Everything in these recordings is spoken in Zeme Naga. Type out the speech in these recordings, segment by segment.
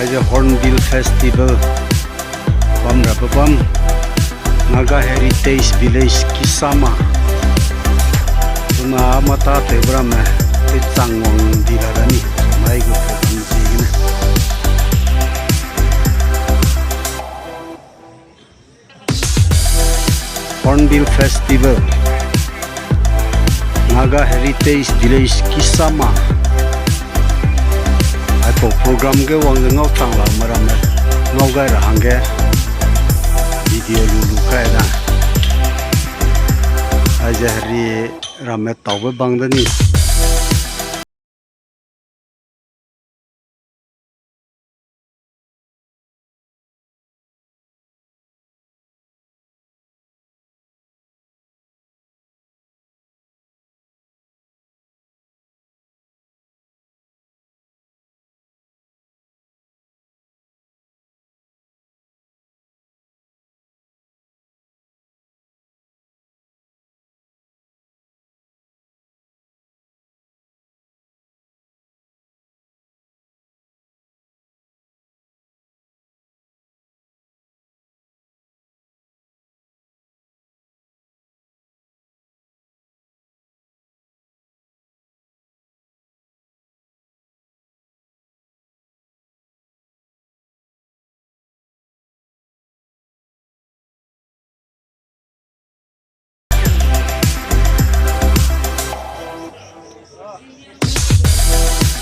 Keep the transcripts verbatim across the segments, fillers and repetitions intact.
Aize Hornbill Festival bam rabe bam, Naga Heritage Village Kisama. Chuna mata tewbe ramme, tewchang wang di la da ni, chuna i gu program ziegene. Hornbill Festival, Naga Heritage Village Kisama. Aipau program ge wang ze ngau chang la me ramme, ngau gai ra hangge video lu lu kai da. Aize heri ramme taube bang de ni.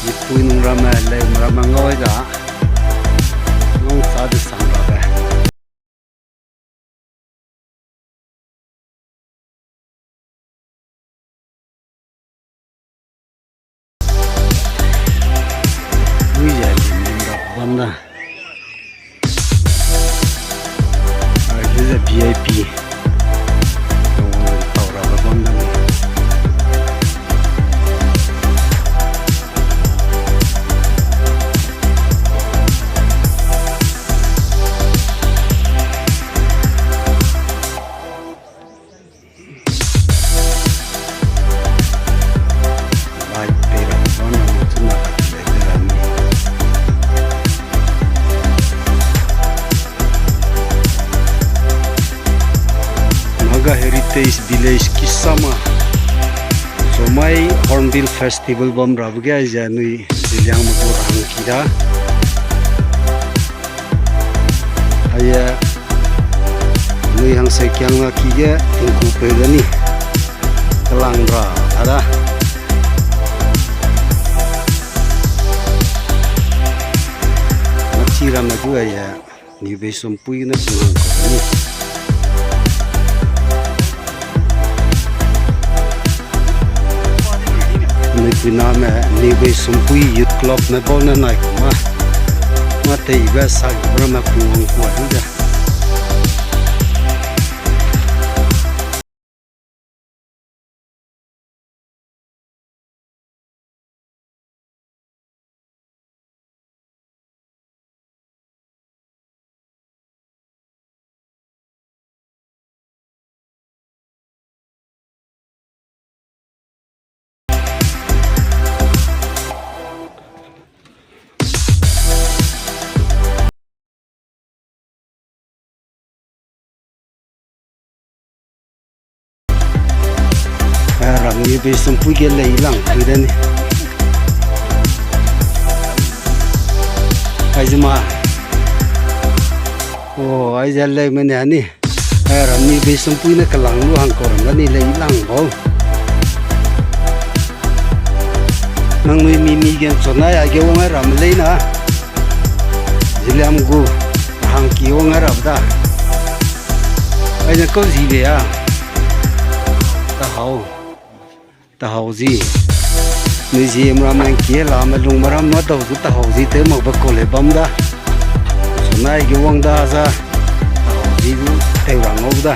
Mipui nung ramme, leu ramme ngau da. Ngau sa de sang rabe. Ui, ya lim lim ra bam da. Ai, this is a V I P. Tau ra bam da. Light pei ra bam na, chuna light pei ra ni. Naga Heritage Village Kisama. Zomai Hornbill Festival bam rabe ge aize anui Zeliangme gu rahangki da. Aie, anui hangse kiang na ki ge tingku peu da ni. Kelang ra, a da. Machi ramme du aie, Niubei Sumpui ne pung hang kau ni. Anui puiname Niubei Sumpui Youth Club me bau ne nai ku ma. Mâ teibe sa ramme pung hang kau ni de. Eh, ram Niubei Sumpui ge lei lang pui de ni. Aize ma. Oh, aize lei me ne ni. Eh, ram Niubei Sumpui ne kelang lu hang kau ram ga ni lei lang bau. Nangnui mi mi gen chonai a ge wang ai ram lei na. Zeliang gu hangki wang ai ram da. Aize kau zi be a. Tahau. Tahau zi. Nui zi mram nang ki la me lung maram ma dau zu tahau zi tew mak ba kau lei bam da. Chonai ge wang da za. Tahau zi gu tew ra ngau da.